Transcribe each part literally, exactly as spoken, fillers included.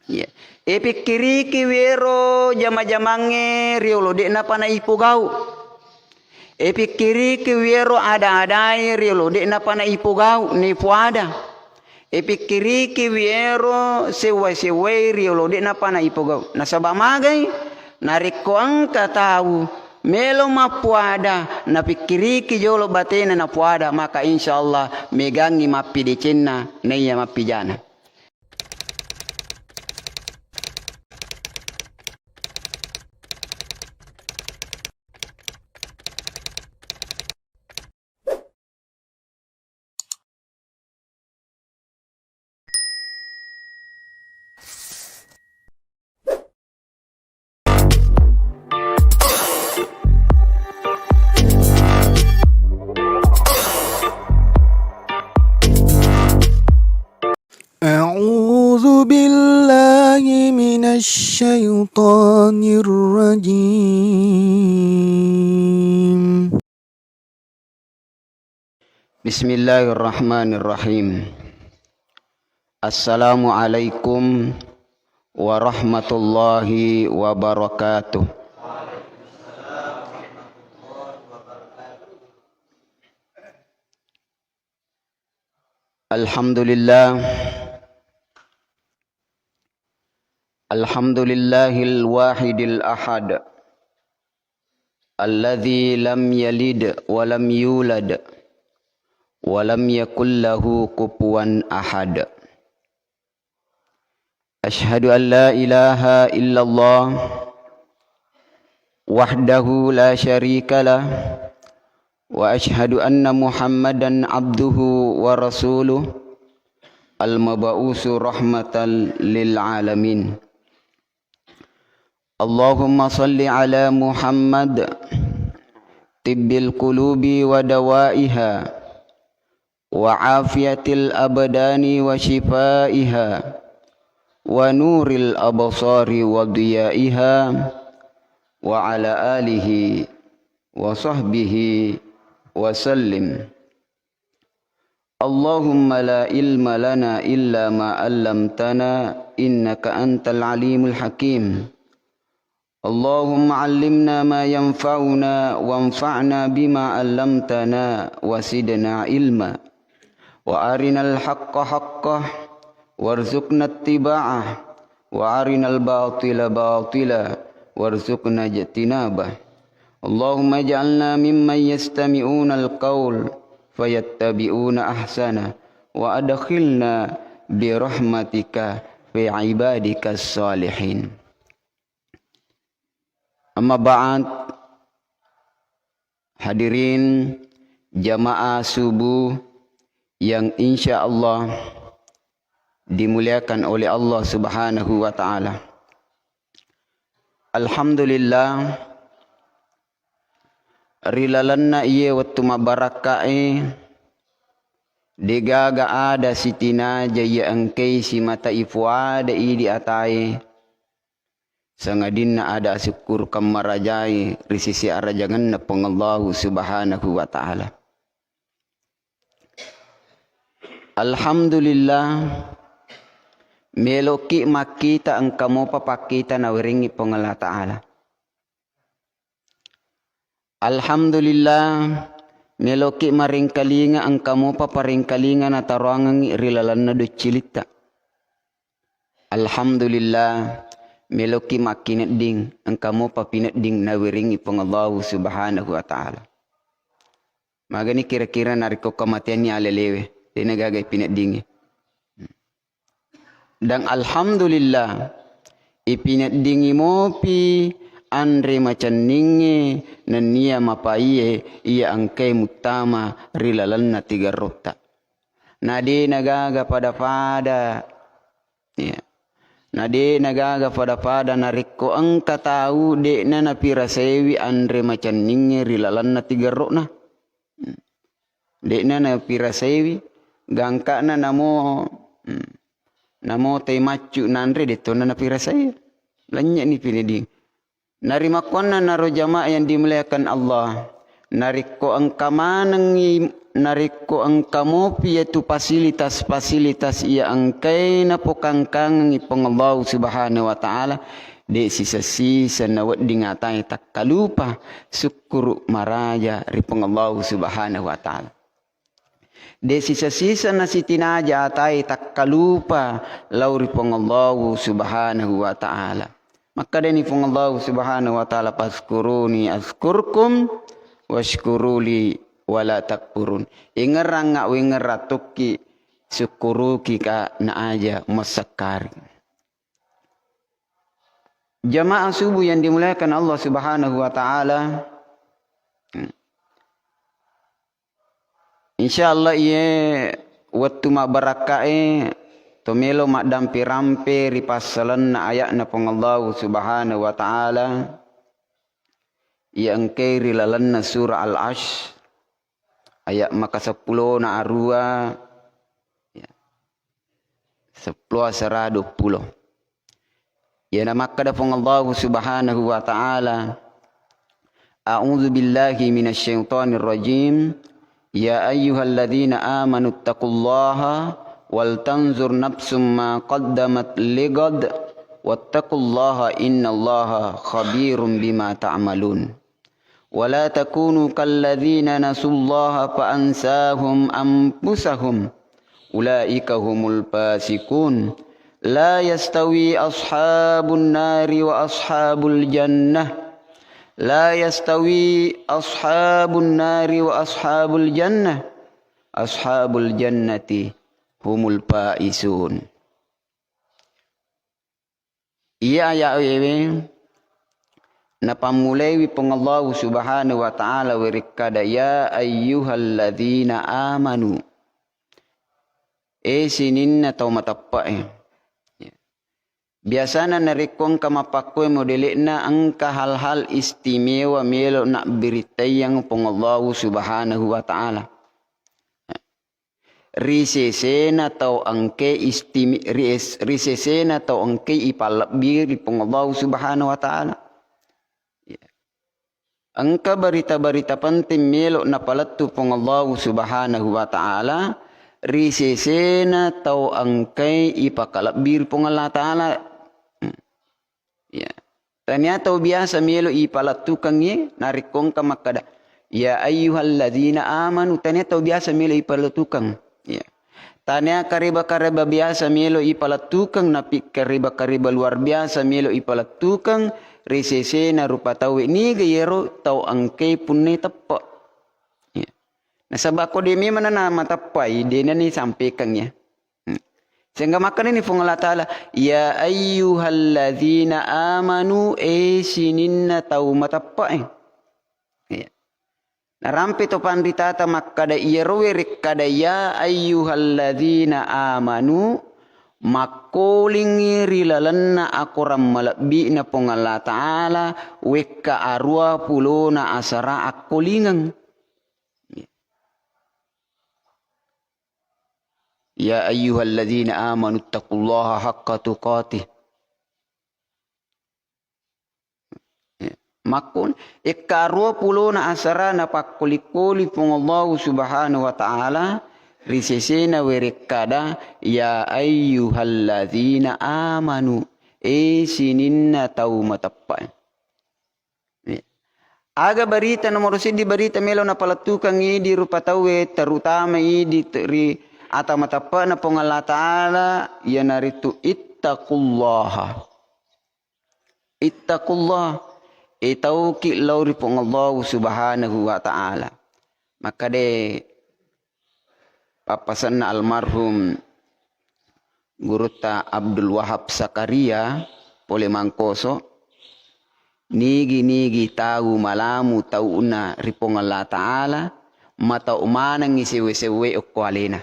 Iya. E, pikkiriki wiero jama-jamangnge riolo de'napa naipogau. E, pikkiriki wiero ada-adae riolo de'napa naipogau, naipoada. E, pikkiriki wiero sewwa-sewwae riolo de'napa naipogau. Nasaba magai? Narekko engka tau melo mappoada, napikkiriki jolo batena napoada, maka insyaallah megangngi mappidecenna naiya mappijana. أعوذ بالله من الشيطان الرجيم. بسم الله الرحمن الرحيم. السلام عليكم ورحمة الله وبركاته. الحمد لله. الحمد لله الواحد الأحد، الذي لم يلد ولم يولد، ولم يكن له كفوا أحد. أشهد أن لا إله إلا الله وحده لا شريك له، وأشهد أن محمدا عبده ورسوله، المبعوث رحمة للعالمين. اللهم صل على محمد، طب القلوب ودوائها، وعافية الأبدان وشفائها، ونور الأبصار وضيائها، وعلى آله وصحبه وسلم. اللهم لا علم لنا إلا ما علمتنا، إنك أنت العليم الحكيم. اللهم علمنا ما ينفعنا وانفعنا بما علمتنا وزدنا علما، وأرنا الحق حقا وارزقنا اتباعه، وأرنا الباطل باطلا وارزقنا اجتنابه. اللهم اجعلنا ممن يستمعون القول فيتبعون أحسنه، وأدخلنا برحمتك في عبادك الصالحين. Amma ba'd, hadirin jamaah subuh yang insya Allah dimuliakan oleh Allah Subhanahu wa Ta'ala. Alhamdulillah, ri lalenna iye wettu mabbarakka'e, degaga ada sitinaja iya engkai simata ifuada idi atae, sangadinna ada asukkurukang marajae ri sisi arajangenna Puang Allahu Subhanahu wa Ta'ala. Alhamdulillah, meloki makkita engka mopa pakkita nawerengngi Puang Allah Ta'ala. Alhamdulillah, meloki maringkalinga engka mopa paringkalinga nataroangengngi ri lalenna doccilitta. Alhamdulillah, meloki makkinedding engka mopa pinedding nawerengngi Puang Allahu Subhanahu wa Ta'ala. Magani kira-kira narekko kamateanni alelewe, de nagaga ipineddingi. Dan alhamdulillah, ipineddingi mopi anre macenningnge nennia mapaiye iya engkae muttama ri lalenna tigerrotta. Na de nagaga pada-pada, iya. Na de nagaga pada-pada narekko engka tau de'na napirasaiwi anre macenningnge ri lalenna tigerro'na. De'na napirasaiwi, gangka'na namo, hmm, namo tai maccu nanre, de'tona napirasai. Lennye'ni pinedding. Narimakkuannanaro jamaah yang dimuliakan Allah, narekko engka manengngi narekko engka mopi iyatu fasilitas-fasilitas iya engkae napokangkangengngi Puang Allahu Subhanahu wa Ta'ala, de' sisa-sisa nawedding atae takkalupa sukkuru' maraja ri Puang Allahu Subhanahu wa Ta'ala. De' sisa-sisa nasitinaja atae takkalupa lao ri Puang Allahu Subhanahu wa Ta'ala. Makkedani Puang Allahu Subhanahu wa Ta'ala, "Fazkuruni azkurkum, washkuruli wala takfurun." Ingerrangnga wengerra tokki, sukkuruki ka naaja massakkari. Jamaah subuh yang dimuliakan Allah Subhanahu wa Ta'ala, Insya Allah, iye wettu mabbarakkae to melo maddampe-rampe ri passalenna aya'na Puang Allahu Subhanahu wa Ta'ala, iya engkae ri lalenna surah Al-Asy, aya' makaseppulona arua, ya, seppulo asera duappulo. Iyana makkeda Puang Allahu Subhanahu wa Ta'ala, "A'udzu billahi minasy syaithanir rajim. Ya ayyuhalladzina amanu taqullaha wal tanzur nafsum ma qaddamat ligad wattaqullaha innallaha khabirum bima ta'malun." ولا تكونوا كالذين نسوا الله فأنساهم أنفسهم أولئك هم الفاسقون. لا يستوي أصحاب النار وأصحاب الجنة، لا يستوي أصحاب النار وأصحاب الجنة، أصحاب الجنة هم الفائزون. Iya aya'ewe napammulaiwi Puang Allahu Subhanahu wa Ta'ala werekkada, "Ya ayyuhalladzina amanu." E sininna tau mateppe'e. Biasana narekko engka mappakkoe modele'na, engka hal-hal istimewa melo nabbirittaiang Puang Allahu Subhanahu wa Ta'ala. Ri sesena tau engke istimi-, ri es-, ri sesena tau engke ipallebbi ri Puang Allahu Subhanahu wa Ta'ala. Ya. Engka barita-barita penting melo napalettu Puang Allahu Subhanahu wa Ta'ala, ri sesena tau engke ipakalebbi ri Puang Allah Ta'ala. Hmm. Ya. Tania tau biasa melo ipalettukengngi narekko engka makkeda, "Ya ayyuhalladzina amanu," tania tau biasa melo ipalettukeng. Ya. Tania kareba-kareba biasa melo ipalettukeng, napi kareba-kareba luar biasa melo ipalettukeng ri sesena rupa tauwe, niga iyaro tau engke punnai teppe. Ya. Nasaba ko de memang na mateppai, de nani sampaikan ya. Hmm. Sehingga makkedani Puang Allah Ta'ala, "Ya ayyuhalladzina amanu," e sininna tau mateppe'e. Iya. Narampe to panritata makkada iyaro werekkada, "Ya ayyuhalladzina amanu," makkolingngi ri lalenna akorang malebbi'na Puang Allah Ta'ala, wekka arua pulona asara akkolingeng. "Ya ayyuhalladzina amanu taqullaha haqqa tuqatih." Makkun, ekka arua pulona asara napakkoli-koli Puang Allahu Subhanahu wa Ta'ala ri sesena werekkada, "Ya ayyuhalladzina amanu," e sininna tau mateppa. Aga barita nomoro siddi barita melo napalettukeng idi rupa tauwe, terutama idi te-, ri ata mateppe'na Puang Allah Ta'ala, iyanaritu ittaqullaha. Ittaqullah, e tauki lao ri Puang Allahu Subhanahu wa Ta'ala. Makkade pappasenna almarhum Gurutta Abdul Wahab Sakaria pole Mangkoso, nigi-nigi tau malamu tau'na ri Puang Allah Ta'ala, matau manengngi sewwa-sewwae okko alena.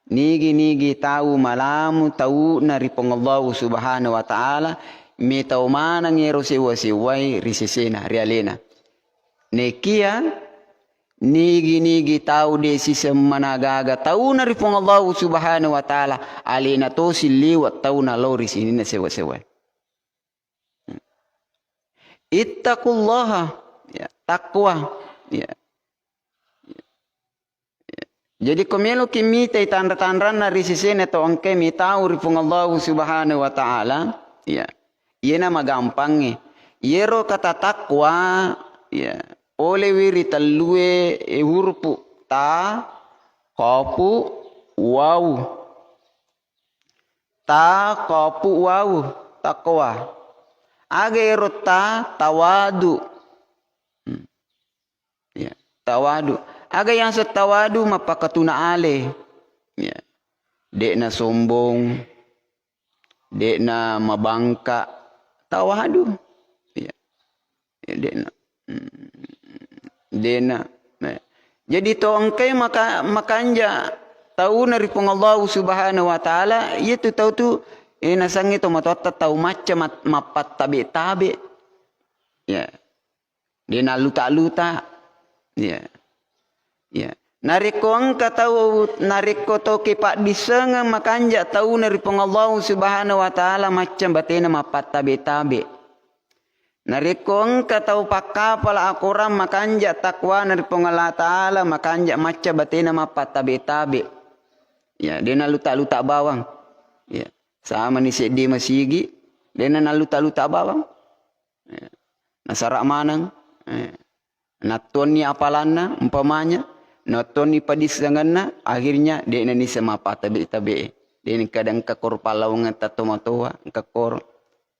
Nigi-nigi tau malamu tau'na ri Puang Allahu Subhanahu wa Ta'ala, metau maneng ero sewwa-sewwae ri sesena, ri alena. Nekia nigi-nigi tau de sisemmana gaga tauna ri Puang Allahu Subhanahu wa Ta'ala, alena tosi liwa tauna lao ri sininna sewwa-sewwae. Ittaqullaha, ya, takwa, ya. Jadi, ko meloki mitai tanra-tanranna ri sesena tau engkae metau ri Puang Allahu Subhanahu wa Ta'ala, ya, iyena magampangnge. Iyero kata takwa, ya, polewi ri tellue, eh, hurupu. Ta, qafu, wawu. Ta, qafu, wawu, taqwa. Aga ero ta? Tawadu. Hmm. Ya, tawadu. Aga yang se tawadu? Mappakatuna ale. Ya. De'na sombong, de'na mabangka. Tawadu. Ya. Ya, de'na. Hmm. De'na. Nah. Jadi to engkai maka-, makanja tauna ri Puang Allahu Subhanahu wa Ta'ala, iyatu tau tu, eh, nasangi to matoatta tau macca mat-, mappattabe-tabe. Ya. De nalluta-luta. Ya. Ya. Narekko engka tau, narekko tau kepaddissengeng makanja tauna ri Puang Allahu Subhanahu wa Ta'ala, macca batena mappattabe-tabe. Narekko engka tau pakkapala akorang makanja takwana ri Puang Allah Ta'ala, makanja macca batena mappattabe-tabe. Ya, de nalluta-luta bawang. Ya. Samani seddi masigi, de nalluta-luta bawang. Ya. Nasara maneng. Ya. Nattuanni apalanna, umpamanya, nattuanni padissengenna, akhirnya de'na nisseng mappattabe-tabe. De'na kada engka koro pallawangeng tattoa-toa, engka koro.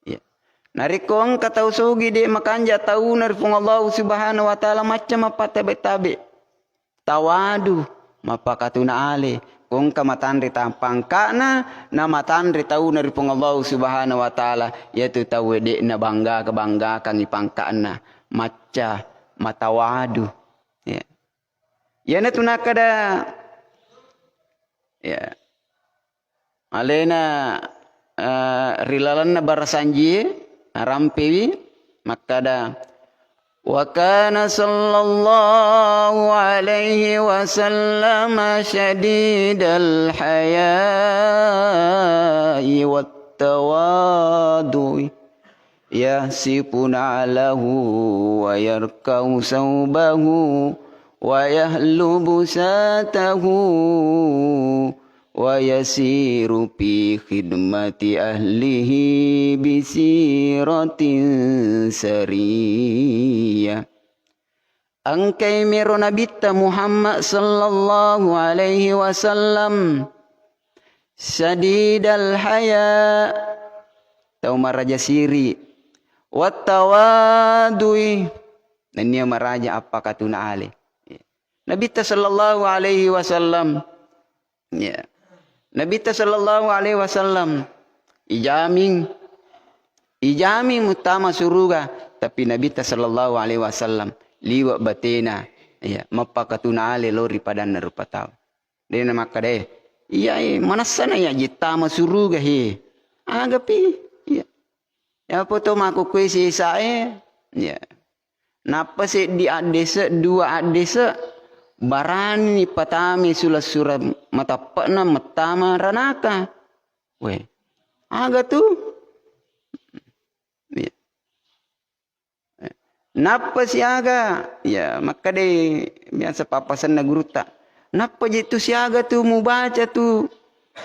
Ya. Narekko engka tau sugi de makanja tauna ri Puang Allahu Subhanahu wa Ta'ala, macca mappattabe-tabe. Tawadu, mappakatuna ale. Ko engka matanre tampangka'na, na matanre tauna ri Puang Allahu Subhanahu wa Ta'ala, iyatu tauwe de'na bangga-, banggakangngi pangka'na, macca matawadu. Ya. Iyanatu nakkeda, ya, alena, eh, ri lalenna barasanjie, narampewi, makkada, "Wa kana sallallahu alaihi wasallam syadidal haya'i wat tawadu'i." Yahsifu na'lahu wa yarka'u saubahu wa yahlubu satahu wa yasiru fi khidmati ahlihi bisiratin sariyah. Engkai mero Nabitta Muhammad sallallahu alaihi wasallam, syadidal haya, tau maraja siri, wattawadui, nennia maraja appakatuna ale. Nabitta sallallahu alaihi wasallam, ya. Nabitta sallallahu alaihi wasallam ijamin, ijamin muttama suruga, tapi Nabitta sallallahu alaihi wasallam liwe batena, ya, mappakatuna ale lao ri padanna rupa tau. Dena makkada, "Eh, iya, eh, manessana iya jittama suruga, he." Agapi, iya. Yapo to makkukue sesae, ya. Nappa seddi addese, dua addese, barani patame sula-sura matappe'na mettama ranaka. We, aga tu? Ya. Nappa siaga, ya, makkadai biasa pappasenna gurutta. Nappa je tu siaga tu mubaca tu,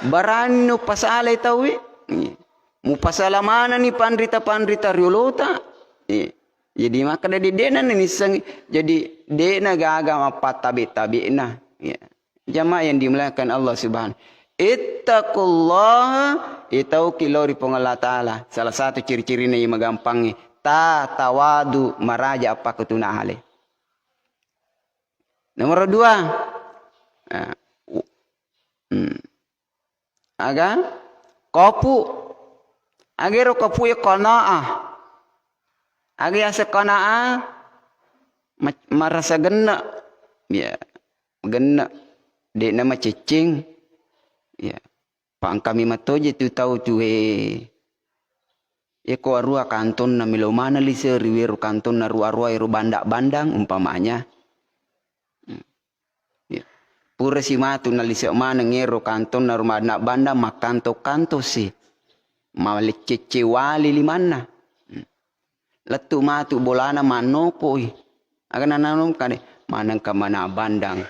barani no pasalai tauwe. Iya. Mupasala manani panrita-panrita riolota. Iya. Jadi makkada de-, de'na nisseng, jadi de'na gaga mappattabe-tabe'na. Iya. Jamaah yang dimuliakan Allah Subhanahu. Ittaqullaha, itauki lao ri Puang Allah Ta'ala. Salah satu ciri-cirina yang magampangngi. Ta tawadu, maraja appakutuna ale. Nomor dua. Nah, u-, hmm. Aga? Kopu. Agero kopu ya qanaah. Aga yaseng qanaah? Ma-, marasa genne. Ya. Genne, de'na macecceng. Ya. Pangkami matoje tu tau tu, he. Eko arua kantonna melo maneng lise ri wero kantonna rua-rua ero banda-bandang umpamanya. Hmm. Ya. Pura si matu nalise maneng ero kantonna ro banda-bandang makkanto-kanto si. Maleccecce wali limanna. Hmm. Lettu matu bolana mannokoi. Aga nananung kade, manengka mana bandang.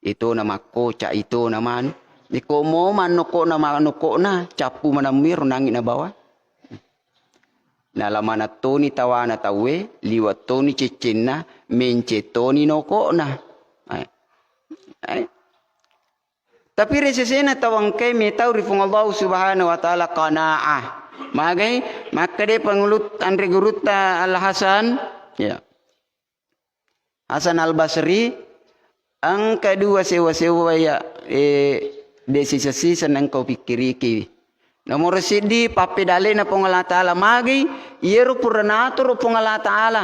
Itona makkoca, itona manu. Iko mo manokko'na, manokko'na, cappu manammi ro nangi nabawa. Nala manattoni tawana tauwe, liwa toni ceccenna, mence toni noko'na. Eh. Eh. Tapi resesena tawangkai metau ri Puang Allah Subhanahu wa Ta'ala qanaah. Magai, makkeda pangulu anre gurutta Al Hasan, ya. Hasan Al Basri, engka dua sewa-sewa ya, eh, de sisa-sisa nengka upikkiriki. Nomoro siddi, pappedalena Puang Allah Ta'ala. Magai, iyero pura natoro Puang Allah Ta'ala.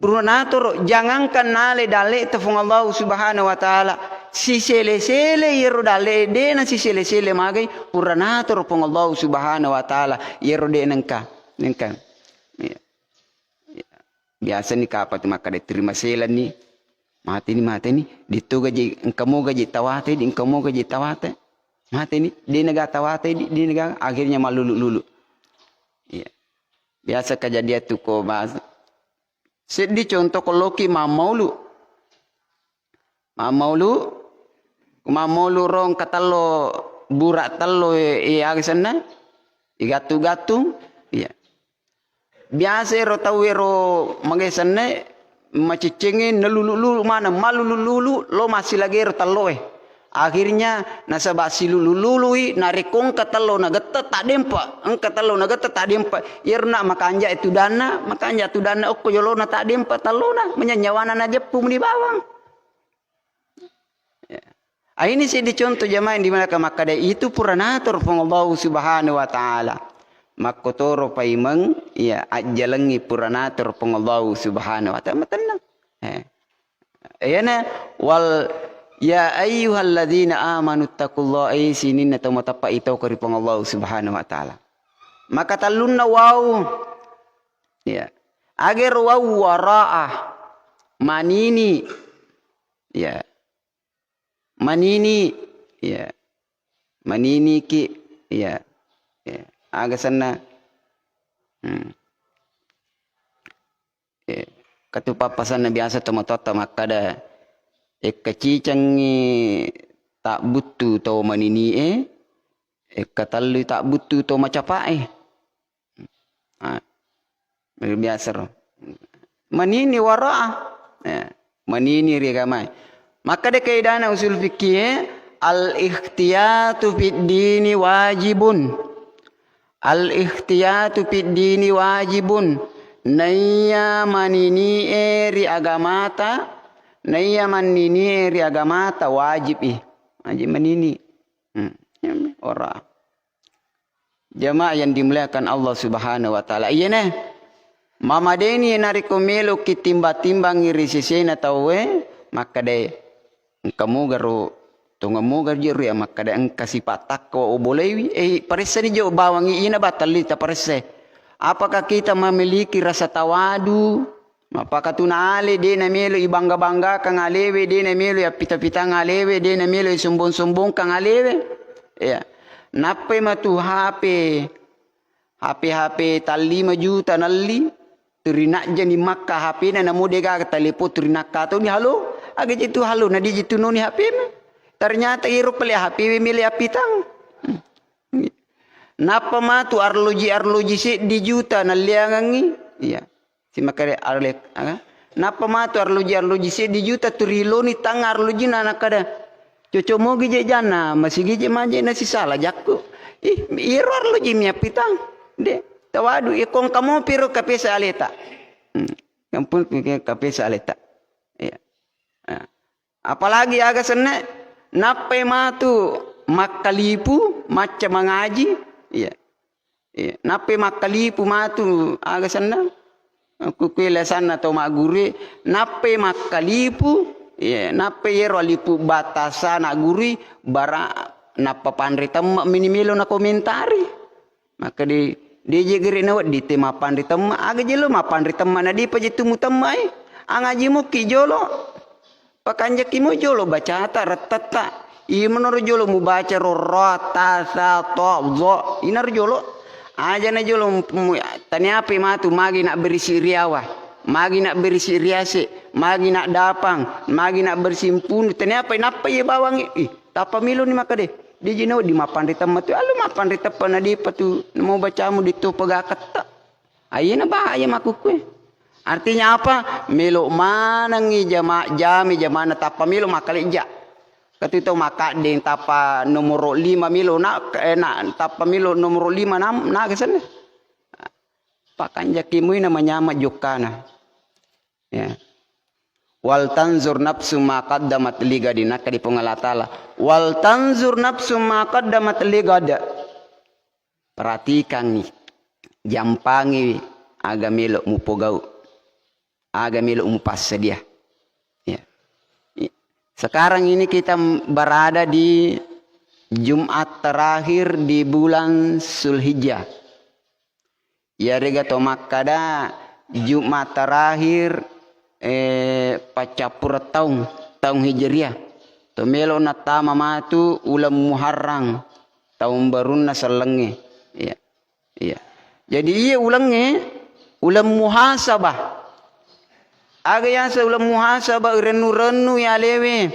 Pura natoro, jangankan nale dalle'ta Puang Allah Subhanahu wa Ta'ala, sisele-sele iyero dalle, de na sisele-sele magai, pura natoro Puang Allah Subhanahu wa Ta'ala, iyero de nengka, nengka. Iya. Biasani kapang tu makkeda terima selanni, mateni, mateni, ditto gaji, engka mo gaji tawate, di engka mo gaji tawate, mateni, de naga tawate, di, de naga, akhirnya malulu-lulu. Iya. Biasa kejadian tu ko bahasa. Seddi contoh ko loki mammaulu. Mammaulu, mammaulu ro engka tello, bura tello, e, e, aga senna? Igattu-gattu. Iya. Biasa ero tau ero magai senna, maceccengnge nalulu-lulu maneng, malulu-lulu lo massilagero telloe. Akhirnya nasaba silulu-lului, narekko engka tello nagetta taddempa, engka tello nagetta taddempa. Iyaro na makanja tudanna, makanja tudanna okko jolona taddempa tellona, manya nyawana najeppu muni bawang. Ya. Ah, ini seddi contoh jamaah yang dimuliakan makkeda itu pura nator Puang Allah Subhanahu wa Ta'ala. Makkotoro paimeng, ya, ajjalengngi pura nator Puang Allah Subhanahu wa Ta'ala. Matennang. Eh. Iyana wal, ya ayyuhalladzina amanu taqullaha, eh, sininna tau matappa itauka ri Puang Allah Subhanahu wa Ta'ala. Maka tallunna wau. Ya. Agero wau waraah. Manini. Ya. Manini. Ya. Manini ki. Ya. Ya. Aga senna. Hmm. Eh, katu pappasanna biasa tomatoatta makkada, ekka cicengngi tabbuttu to manini'e, ekka tellui tabbuttu to macapae. Ah, biasa ro. Manini wara'a. Eh, manini ri agamae. Makkada kaidana usul fikih, al-ikhtiyatu fid dini wajibun. Al-ikhtiyatu fid dini wajibun. Naiya manini'e ri agamata, naiya manini'e ri agamata wajib i. Wajib manini. Hmm. Ora. Jamaah yang dimuliakan Allah Subhanahu wa Ta'ala. Iyene. Mamadeni narekko meloki timba-timbangi ri sesena tauwe, makkadae, engka mogaro, tonga mogaro je ri makkada engka sipa takko ubolewi, eh, paressani jo bawangi ina batalli taparessai. Apakah kita memiliki rasa tawadu? Mappakatuna ale, de namelo ibangga-banggakang alewe, de namelo iappita-pitang alewe, de namelo isombong-sombongkang alewe. Ya. Nappai matu H P, H P, H P tallima juta nalli, turi najjani makka H P-na, namo degaga telepon turi nakka toni halo, aga je tu halo, na de je tu noni H P-mu. Ternyata iro pale H P we melo iappitang. Hmm. Nappa matu arloji-arloji seddi juta nalliangengngi. Iya. Simakare arle-, aga? Nappa matu arloji-arloji seddi juta turi loni tang arlojina nakkada, "Cocok mogi je janna, masigi je maje na sisala jakku." Ih, iyaro arloji miappitang. De, tawadu, iya kongka mopi ro kapesa aleta. Hmm. Ampun, kapesa aleta. Iya. Ah. Apalagi aga senna, nappai matu makkalipu, macca mangaji, iya. Iya, nappai makkalipu matu aga senna, ku-, kuelesanna tau magguru, nappai makkalipu, iya, nappai iyaro alipu batasa na gurui, bara nappa panre temme mini melo na komentari. Maka di, de je gere na wedding te mappanre temma, aga je lo mappanre temma na depa je tu mutemma e. Angaji mukki jolo. Pakanjaki mo jolo bacata rettetta. Imanaro jolo mubaca ro ra, ta, sa, to, zo. Inaro jolo. Aja na jolo mu-, mu-, taniape matu magi na berisi riawa. Magi na berisi riase. magi naddapang, magi nabbersimpun, teniapa inappa iye bawang, ih, tappa miloni makkeda, de jino di mappanre temma tu, allo mappanre teppa na depa tu, mau bacamu de to pegaketta. Ayena bahaya makkukue. Artinya apa? Melo manengi jama, jami jamana tappa melo makkalejja. Katu tau makkaddeng tappa nomoro lima melo na, eh, na tappa melo nomoro lima nam, na kesenna. Pakanjaki mui na manyama jokkana. Ya. Wal tanzur nafsu ma qaddamat ligadi, nakkadi Puang Allah Ta'ala. Wal tanzur nafsu ma qaddamat ligada. Perhatikangngi, jampangiwi aga melo mupogau, aga melo mupassadia. Ya. I-, sekarang ini kita berada di Jumat terakhir di bulan Zulhijjah. Iyarega to makkada Jumat terakhir, eh, paccappureng taung, taung Hijriah. To melo nattama matu uleng Muharram, taung barunna sellengnge. Iya. Iya. Jadi iye ulengnge, uleng muhasabah. Aga yaseng uleng muhasaba, irennu-rennu yalewe,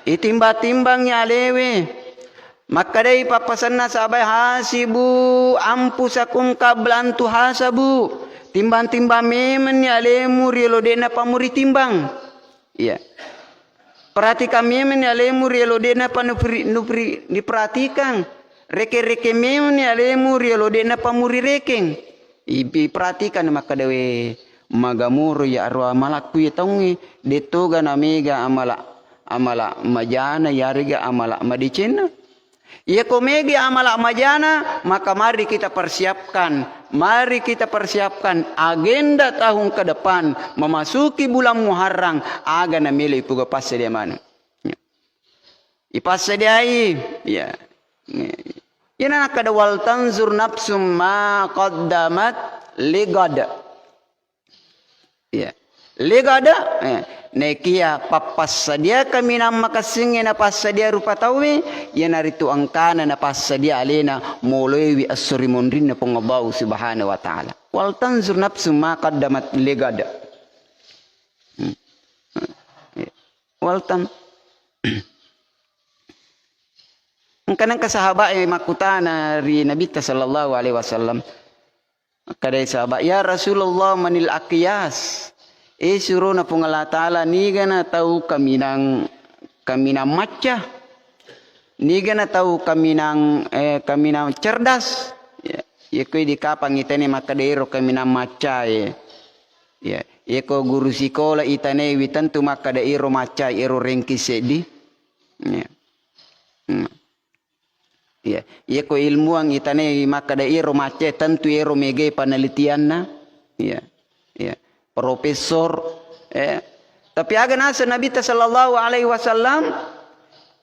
itimbang-timbang yalewe. Makkedai pappasenna sahabae, "Hasibu anfusakum qabla an tuhasabu." Timbang-timbang memenni alemu riolo de'na pammuri timbang. Iya. Perhatikan memenni alemu riolo de'na pa nupri-, nupri-, diperhatikan. Reke-reke memenni alemu riolo de'na pammuri rekeng. Ipi perhatikan makkedawe, magamoro ya aro amalakku ya taungnge, de toga na mega amala, amala majana yarega amala madecenna. Iyako mega amala majana, maka mari kita persiapkan, mari kita persiapkan agenda tahun ke depan memasuki bulan Muharram, aga na melo ipuga passedia maneng. Ipassadiai, ya. Iyana nakkeda, "Wal tanzur nafsum ma qaddamat ligad." Ya. Ligad, eh, nekia pappassadiaka minang makassingnge napassadia rupa tauwe, iyanaritu engkana napassadia alena moloiwi esso ri monrinna Puang Allahu Subhanahu wa Ta'ala. "Wal tanzur nafsum ma qaddamat ligad." Hmm. Ya. Wal tan-, Engka nengka sahabat e makkutana ri Nabitta sallallahu alaihi wasallam. Makkadai sahabat, "Ya Rasulullah, manil aqyas?" E surona Puang Allah Ta'ala, nigana tau kaminang, kaminang macca? Nigana tau kaminang, eh, kaminang cerdas? Ya, yakko di kapang itane makkada ero kaminang macca e. Ya, yako guru sikola itane wi tentu makkada ero macca, ero ranking seddi. Ya. Hmm. Iya, iyako ilmuwan itanai makkada iyaro maccae tentu iyaro megai panelitianna. Iya. Iya. Profesor, eh. Tapi aga naseng Nabitta sallallahu alaihi wasallam,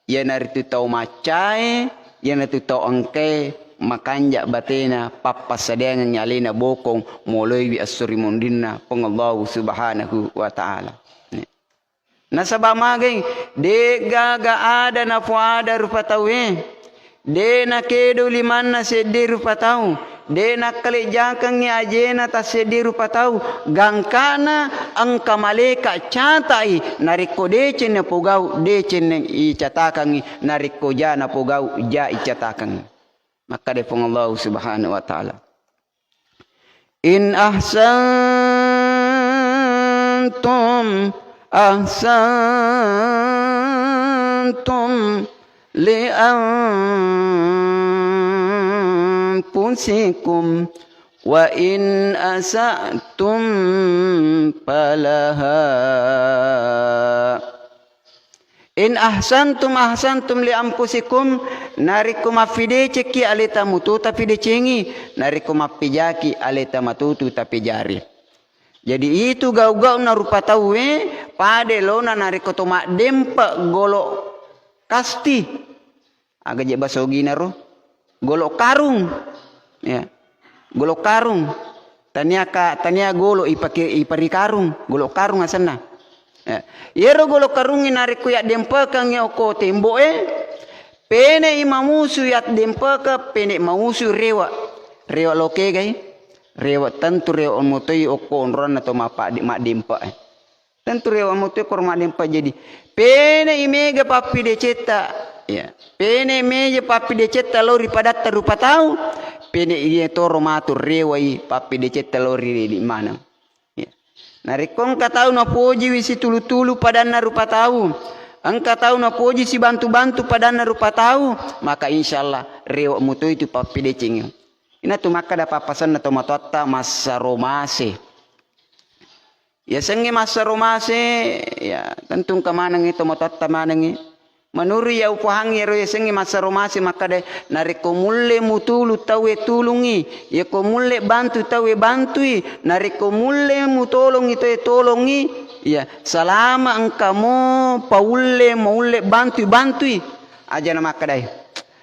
iyanaritu tau maccae, iyanaritu tau engkae makanja batena, pappassadiangengngi alena bokong moloiwi esso ri monrinna Puang Allahu Subhanahu wa Ta'ala. Iya. Nasaba magai, de'gaga ada napoada rupa tauwe. De nakedo limanna seddi rupa tau. De nakkalejjakengngi ajena tasseddi rupa tau. Gangkana engka malaeka cata'i, narekko deceng napogau, deceng icatakengngi, narekko ja napogau, ja icatakengngi. Makkada Puang Allah Subhanahu wa Ta'ala. In ahsantum, ahsantum li anfusikum, wa in asa'tum falaha. In ahsantum, ahsantum li anfusikum, narekko mappidecekki aleta mutu tapidecengi, narekko mappijaki aleta matutu tapijari. Jadi itu gau-gauna rupa tauwe, pade lona narekko to maddempe golo kasti. Aga je baso ogina ro? Golo karung. Ya. Golo karung. Tania ka, tania golo ipake, ipari karung. Golo karung asenna. Ya. Yero golo karungnge narekko yaddempekengngi okko tembo'e, pene i mamusu yaddempeke, pene mamusu rewa. Rewa lokegai. Rewa tentu rewa motoi okko onroanna to mappadde-, maddempe. Tentu rewa' muto koro maddeng pajadi. Pene' i mega pappidecetta, ya. Pene' meja pappidecetta lao ri padatta rupa tau, pene' iye toro matu rewa' i pappidecetta lao ri ridi maneng. Ya. Narekko engka tau napojiwi situlu-tulu padanna rupa tau, engka tau napoji sibantu-bantu padanna rupa tau, maka insyaallah rewa' muto itu pappidecengnge. Inatu makkada pappasenna tomatoatta massaro mase. Yasengnge massaro mase, ya, tentu engka manengngi tomatoatta manengngi. Menurut iya upahangngi ero yasengnge massaro mase makkada, narekko mulle mutulu tauwe tulungngi, yako mulle bantu tauwe bantui, narekko mulle mutolongngi tauwe tolongngi, ya, salama engka mo paulle maulle bantui, bantui. Aja na makkadai,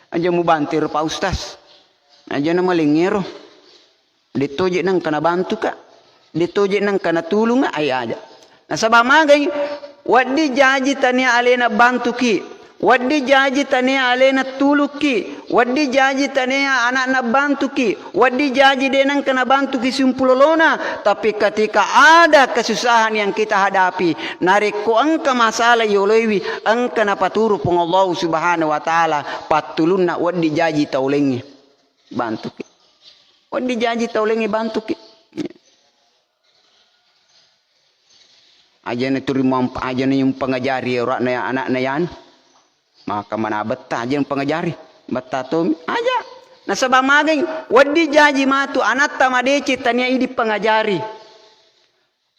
aja mubantui ero Pak Ustaz, aja na malengngero. Dettoje nengka nabantuka, dettoje nengka natulunga, ai aja. Nasaba magai, wedding jaji tania alena bantuki, wedding jaji tania alena tulukki, wedding jaji tania anakna bantuki, wedding jaji de nengka nabantuki simpulolona, tapi ketika ada kesusahan yang kita hadapi, narekko engka masalah yoloiwi, engka napaturu Puang Allah Subhanahu wa Ta'ala, pattulunna wedding jaji taulengngi. Bantuki. Wedding jaji taulengngi bantuki. Ajana turi mampa-, ajana yung pangajari ora'na ya, anakna yan. Maka mana betta aja yung pangajari. Betta tomi. Aja. Nasaba magai, wedding jaji matu anatta madeceng tania idi pangajari.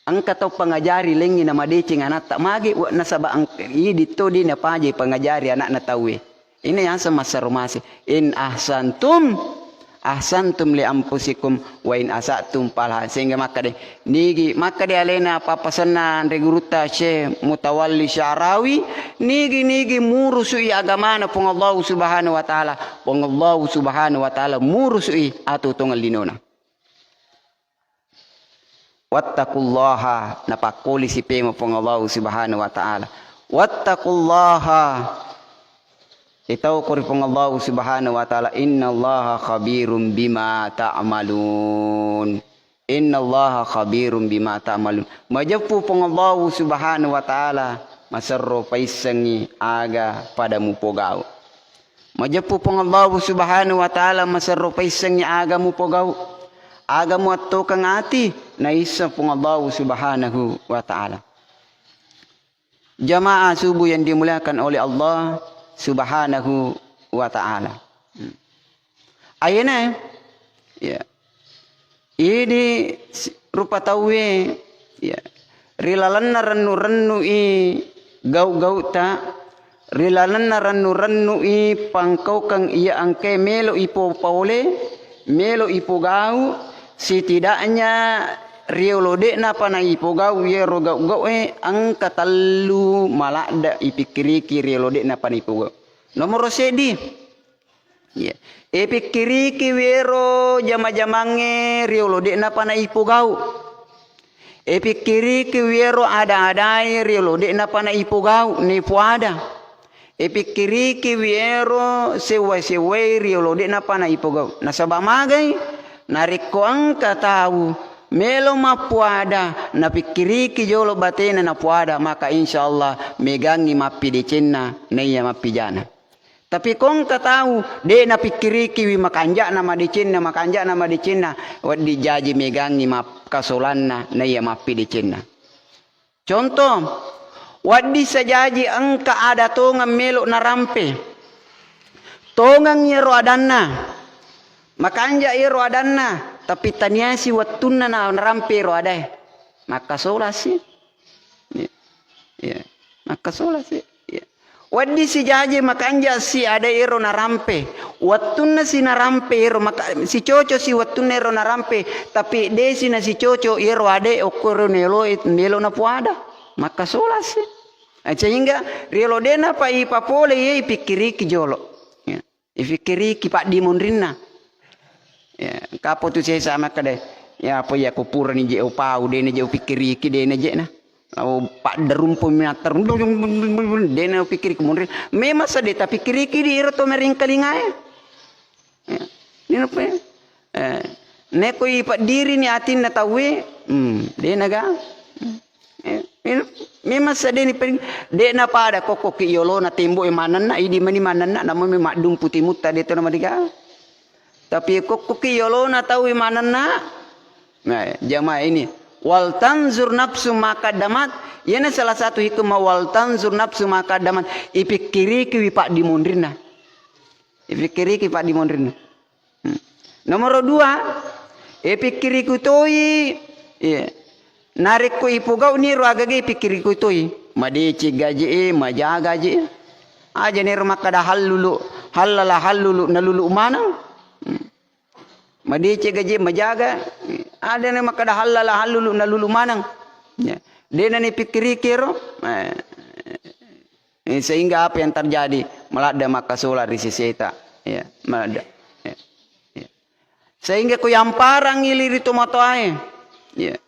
Engka tau pangajari lengngi namadeceng anatta mage, wa-, nasaba eng-, idi to de napajai pangajari anakna tauwe. Ina yaseng massaro mase. In ahsantum, ahsantum li anfusikum, wa in asatum falaha. Sehingga makkade, nigi, makkade alena pappasenna anre gurutta Syekh Mutawalli Sya'rawi, nigi-nigi murusui agamana Puang Allahu Subhanahu wa Ta'ala. Puang Allahu Subhanahu wa Ta'ala murusui atu tongeng linona. Wattaqullaha, napakkolisi pemo Puang Allahu Subhanahu wa Ta'ala. Wattaqullaha, itauko ri Puang Allahu Subhanahu wa Ta'ala, innallaha khabirum bima ta'malun. Innallaha khabirum bima ta'malun. Majeppu Puang Allahu Subhanahu wa Ta'ala, maserro paissengngi aga pada mupogau. Majeppu Puang Allahu Subhanahu wa Ta'ala, maserro paissengngi aga mupogau, aga muattokeng ati, naisseng Puang Allahu Subhanahu wa Ta'ala. Jamaah subuh yang dimuliakan oleh Allah Subhanahu wa Ta'ala. Hmm. Ayena, ya. Idi si-, rupa tauwe, ya, ri lalenna rennu-rennui gau-gauta, ri lalenna rennu-rennui pangkaukeng iya engkae melo ipo-, paole, melo ipogau, setidaknya riolo de'napa naipogau iyaro gau-gaue, engka tellu maladde ipikkiriki riolo de'napa naipogau. Nomoro seddi, Iya. Ipikkiriki wiero jama-jamangnge riolo de'napa naipogau. Ipikkiriki wiero ada-adae riolo de'napa naipogau, naipoada. Ipikkiriki wiero sewwa-sewwae riolo de'napa naipogau. Nasaba magai, narekko engka tau melo mappoada, napikkiriki jolo batena napoada, maka insyaallah megangngi mappidecenna naiya mappijana. Tapi ko engka tau, de' napikkirikiwi makanja'na madecenna, makanja'na madecenna, wedding jaji megangngi map-, kasolanna naiya mappidecenna. Contoh, wedding sajaji engka ada tongeng melo narampe. Tongeng iyaro adanna, makanja' iyaro adanna, tapi taniasi wettunna na-, narampe iyaro adae. Makkasolasi. Iya. Iya. Makkasolasi. Iya. Wedding sijaji makanja' si ade ero narampe. Wettunna si narampe ero maka-, sicoco si wettunna ero narampe, tapi de' si nasicoco ero ade okko ero nelo, nelo napoada. Makkasolasi. Eh, sehingga riolo de' napa ipapole iye ipikkiriki jolo. Ya. Ipikkiriki paddi monrinna. Ya, kapo tu sesa makkeda, ya apa ya ko purani je upau, de' na je upikkiriki, de' na je na. Au paddarumpo minatter, de' na upikkiriki monri. Memang sa de' tapikkiriki di iro to meringkalingae. Ya. Ini apa ya? Eh, neko ipaddirini atinna tauwe, hmm, de' na ga. Eh, Memang sedeni peng-, de'na pada kokkoki yolona tembo'e manenna, idi mani manenna, namami maddumpu timutta, de' to namadiga. Tapi kokkoki yolona tau manenna, nah, jamaah ini, "Wal tanzur nafsu ma qaddamat." Iyana salah satu hikmah, "Wal tanzur nafsu ma qaddamat." Ipikkirikiwi paddimonrinna. Ipikkiriki paddimonrinna. Hmm. Nomoro dua, ipikkiriku toi, iya. Narekko ipogau'ni ro agaga ipikkiriku toi. Madeceng gaje'e, majaga je. Aja nero makkada hallulu, hallala hallulu, nalulu maneng. Hmm. Madeceng gaje'e, majaga. Ada ne makkada hallala hallulu, nalulu maneng. Ya. De'na nipikkiriki ro. Eh. Eh, sehingga apa yang terjadi? Maladde makkasola ri seseta. Ya, maladde. Ya. Ya. Sehingga ko yamparangngi liri tomatoae. Ya.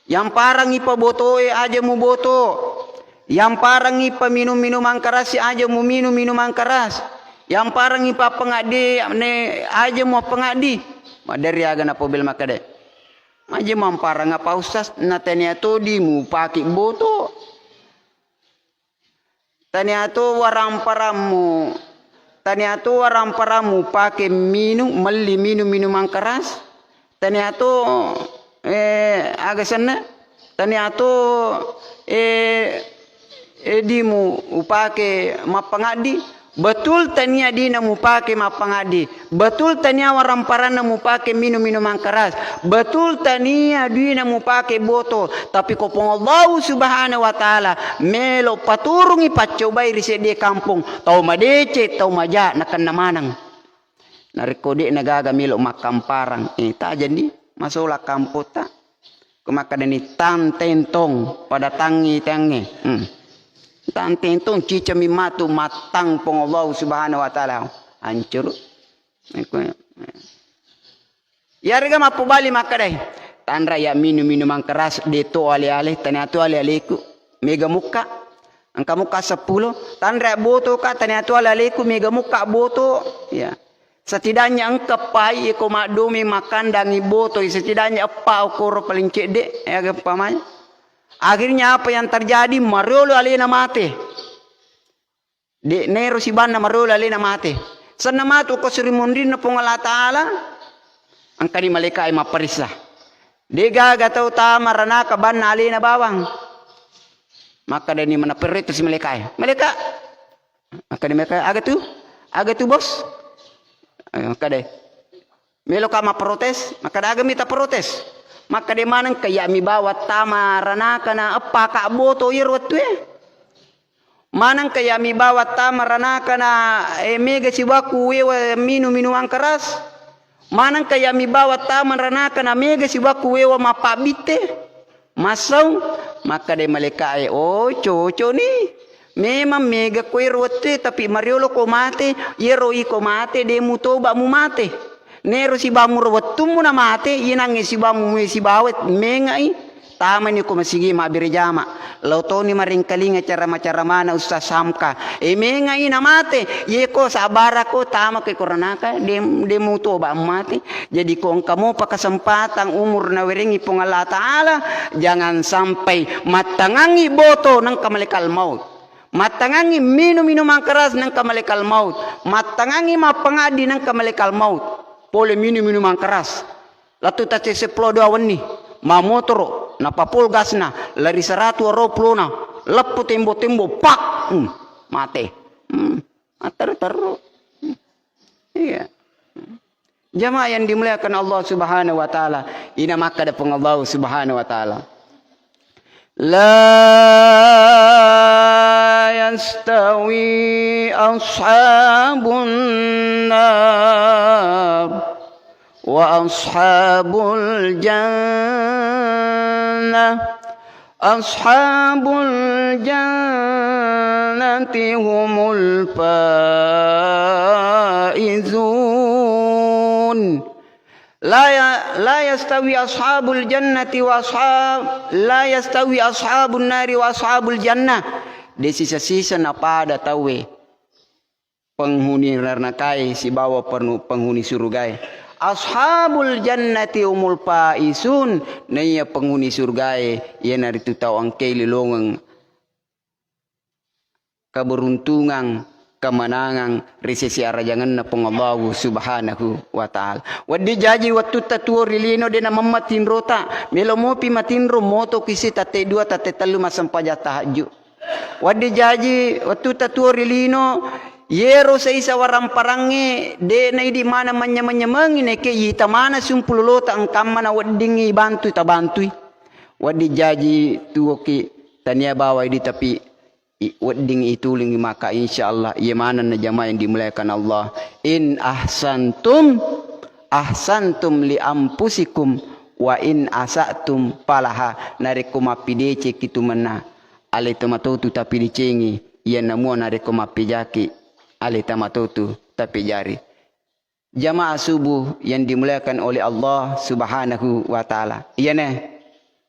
Yamparangngi pabotoe aja muboto. Yamparangngi paminum-minumang keras aja muminum minumang keras. Yamparangngi pappengaddi ne aja muappengaddi. Maderri aga napobel makkeda. Aja mamparang apa ustaz, natania todi mupake boto. Taniato waramparammu, taniato waramparammu pake minung, melli minung-minumang keras, taniato, eh, aga senna, taniato, eh, eh, dimu upake mappangaddi, betul tania dina mupake mappangaddi, betul tania waramparanna mupake minung-minumang keras, betul tania duina mupake boto, tapi ko Puang Allahu Subhanahu wa Ta'ala melo paturungi paccobai ri seddie kampong, tau madeceng, tau maja, nakenna maneng. Narekko de'na gaga melo makkamparang, eh, tajani masola kampotta. Ko makkadani tang tentong, pada tangi tangi. Hmm. Tang tentong cicami matu mattang Puang Allahu Subhanahu wa Ta'ala. Hancur. Eko. Iyarega mappobali makkadai, tanra ya minum-minumang keras, de to ale-ale, taniatu ale-aleku, mega mukka. Engka mukka seppulo, tanra boto ka, taniatu ale-aleku, mega mukka boto. Ya. Setidaknya engka pai ko maddomi makkandangi boto, setidaknya eppa okoro paling cedde, ya, umpamanya. Akhirnya apa yang terjadi? Mariolo alena mate. De' nero sibanna mariolo alena mate. Senna matu ko suri munrinna Puang Allah Ta'ala, engkani malaikae mapparissa. De' gaga tau tama ranaka banna alena bawang. Makkadani mana perretu si malaikae. Malaika. Makkadani malaikae, "Aga tu? Aga tu, Bos?" Eh, makkadai. Meloka mapprotes, makkada, "Aga mita protes?" Makkada, "Manengka iya mi bawa tama ranaka na eppa ka boto iyaro wettue? Manengka iya mi bawa tama ranaka na, eh, mega sibaku wewa minu-minuang keras? Manengka iya mi bawa tama ranaka na mega sibaku wewa mappabbitte?" Massau, makkadai malaika'e, "Oh, cocokni. Memang mega ko ero wettue, tapi mariolo ko mate, iyaro iko mate, de mutoba mumate. Nero sibammu ro wettummu namate, inangnge sibammu mue sibawa mengai, tamani ko masigi mabbere jama. Lao toni marengkalinga cara-macaramana Ustaz Hamka. E, mengai namate, yeko sabarako, tamako ko ranaka, de, de mutoba mumate." Jadi, ko engka mopa kesempatan umur nawerengngi Puang Allah Ta'ala, jangan sampai mattangangngi boto nengka malaikat maut. Mattangangngi minum-minumang keras nengka malaikat maut. Mattangangngi mappangaddi nengka malaikat maut. Pole minum-minumang keras. Lettu tacce seppulo dua wenni. Mamotoro, napapol gasna, lari seratu aro pulona. Leppu tembo-tembo, pak! Hmm, mate. Hmm. Matteru-teru. Iya. Jamaah yang dimuliakan Allah Subhanahu wa Ta'ala, ina makkada Puang Allah Subhanahu wa Ta'ala, "La yastawi ashabun nar wa ashabul jannah." Ashabul jannati humul faizun. La ya-, la yastawi ashabul jannati wa ashab-, la yastawi ashabun nari wa ashabul jannah. De sisa-sisa napada tauwe. Penghuni narakae sibawa pernu-, penghuni surugae. Ashabul jannati humul faizun, naiya penghuni surgae iyanaritu tau engkae lilongeng keberuntungan, kemenangan ri sesi arajangenna Puang Allahu Subhanahu wa Ta'ala. Wedding jaji wettutta tuo ri lino de namamma tinrota, melo mopi matinro moto kisi tatte dua tatte tellu massempajang tahajju. Wedding jaji wettutta tuo ri lino, yero saisa waramparangnge de naidi maneng manyameng-nyamengi, nekke yita maneng sumpulolota engkamma na weddingngi bantui tabantui. Wedding jaji tuoki tania bawai di tapi i-, wedding itulingngi maka insya Allah. Iya maneng na jamaah yang dimuliakan Allah. In ahsantum, ahsantum li anfusikum, wa in asatum falaha. Narekko mappideceki tu menna, ale tomatotu tapidecengi, iya namua narekko mappejaki, ale tamatotu tapejari. Jamaah subuh yang dimuliakan oleh Allah Subhanahu wa Ta'ala. Iyane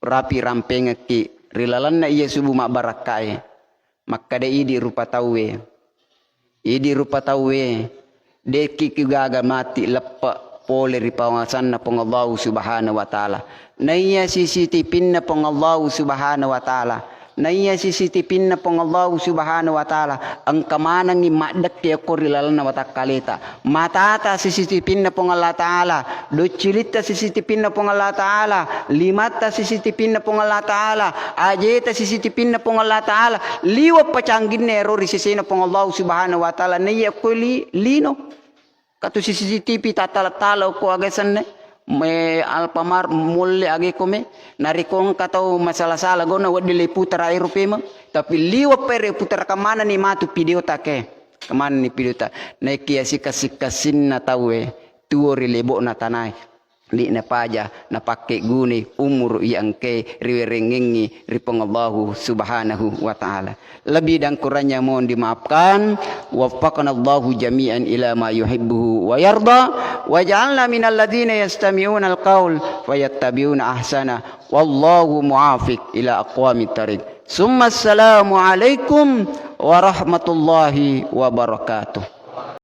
rapi rampengekki ri lalenna iya subuh mabbarakkae. Makkeda idi rupa tauwe. Idi rupa tauwe. Dekki kigaga mati leppe pole ri pawangasanna Puang Allahu Subhanahu wa Ta'ala. Naiya C C T V-na Puang Allahu Subhanahu wa Ta'ala. Naiya C C T V-na Puang Allahu Subhanahu wa Ta'ala, engka manengngi maddekke okko ri lalenna watakkaleta. Matata C C T V-na Puang Allah Ta'ala, doccilitta C C T V-na Puang Allah Ta'ala, limatta C C T V-na Puang Allah Ta'ala, ajeta C C T V-na Puang Allah Ta'ala, liwe' pacangginna ero ri sesena Puang Allahu Subhanahu wa Ta'ala, naiya okko li-, lino. Katu C C T V tattala-tala okko aga senna, me Alfamart mulle aga ko me, narekko engka tau masala-sala gona wedding le putara ero pemeng, tapi liwe' pa ero putara kamanani matu video take, kamanani video ta, naekia sikassi-kassinna tauwe tuo ri lebo'na tanae. De'na paja napakke gunai umuru iya engkae riwerengngengngi ri Puang Allahu Subhanahu wa Ta'ala. Lebih dan kurangnya mohon dimaafkan. Waffaqanallahu jami'an ila ma yuhibbuhu wa yarda. Waj'alna minal ladzina yastami'unal qaul fayattabi'una ahsana. Wallahu muwafiq ila aqwamit thariq. Summa assalamu alaikum warahmatullahi wabarakatuh.